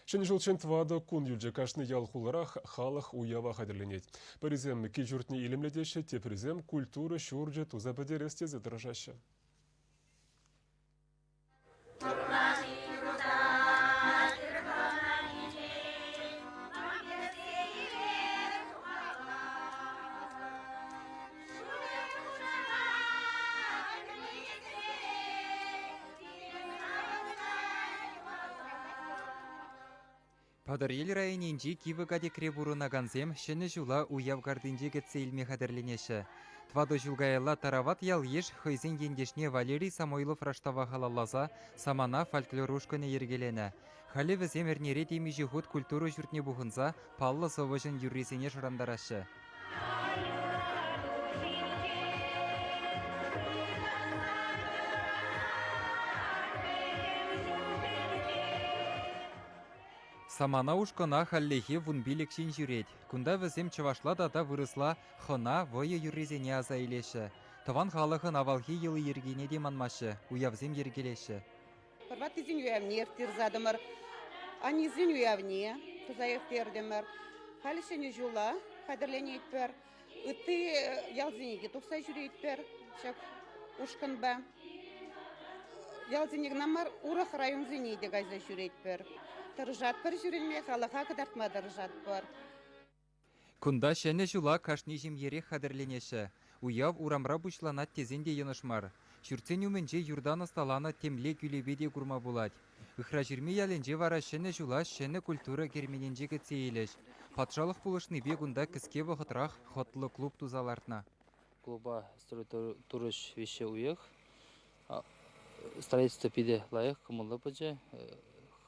Ҫӗнӗ ҫулччен тӑватӑ кун юлчӗ. Кашни ял-хуларах халӑх уява хатӗрленет. Пӗрисем кил-ҫуртне илемлетеҫҫӗ, теприсем культура ҫурчӗ туса пӗтерес тесе тӑрӑшаҫҫӗ. Патӑрьел районӗнчи Кивӗ Катекре пурӑнакансем Ҫӗнӗ ҫула уяв картинче кӗтсе илме хатӗрленеҫҫӗ. Тӑватӑ ҫул каялла Тарават ял-йыш хӑйсен ентешне Валерий Самойлов Раштава халалласа Самана фольклор ушкӑнӗ йӗркеленӗ. Халӗ вӗсем эрнере темиҫе хут культура ҫуртне пухӑнса паллӑ сӑвӑҫӑн юррисене шӑрантараҫҫӗ. Самана ушкӑна хальлӗхе 15 ҫын ҫӳрет. Кунта вӗсем чӑвашла тата вырӑсла хӑна, вӑйӑ юррисене аса илеҫҫӗ. Тӑван халӑхӑн авалхи йӑли-йӗркине те манмаҫҫӗ, уявсем йӗркелеҫҫӗ. Ваттисен уявне ирттерсатӑмӑр, аннесен уявне туса ирттертӗмӗр. Халӗ Ҫӗнӗ ҫула хатӗрленетпӗр. Ытти ялсене те тухса ҫӳретпӗр ҫак ушкӑнпа. Ялсене кӑна мар, урӑх районсене те кайса ҫӳретпӗр. Тӑрӑшатпӑр ҫӳреме, халӑха кӑтартма тӑрӑшатпӑр. Кунта Ҫӗнӗ ҫула кашни ҫемьерех хатӗрленеҫҫӗ. Уяв урамра пуҫланать тесен те йӑнӑш мар. Ҫуртсен умӗнче юртан ӑсталанӑ темле кӳлепе те курма пулать. Ыхраҫырми ялӗнче вара Ҫӗнӗ ҫула ҫӗнӗ культура керменӗнче кӗтсе илӗҫ. Патшалӑх пулӑшнипе кунта кӗске вӑхӑтрах хӑтлӑ клуб туса лартнӑ. Клуба турӗҫ виҫӗ уйӑх. Строительство питӗ лайӑх, кӑмӑллӑ пычӗ.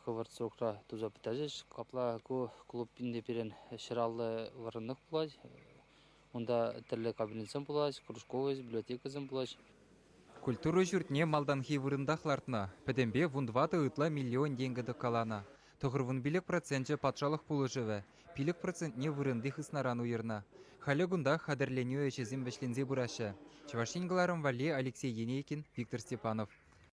Хӑвӑрт срокра туса пӗтерчӗҫ. Капла ку клуб ӗнтӗ пирӗн 150 вырӑнлӑх пулать. Унта тӗрлӗ кабинетсем пулаҫ, кружковый, библиотекӑсем пулаҫ. Культура ҫуртне малтанхи вырӑнтах лартнӑ. Пӗтӗмпе 14 ытла миллион тенкӗ тӑккаланӑ. 95 проценчӗ патшалӑх пулӑшӑвӗ, 5 процентне вырӑнти хыснаран уйӑрнӑ. Халӗ кунта хатӗрленӳ ӗҫӗсем вӗҫленсе пыраҫҫӗ. Чӑваш Ен кӑларӑм валли Алексей Енейкин, Виктор Степанов.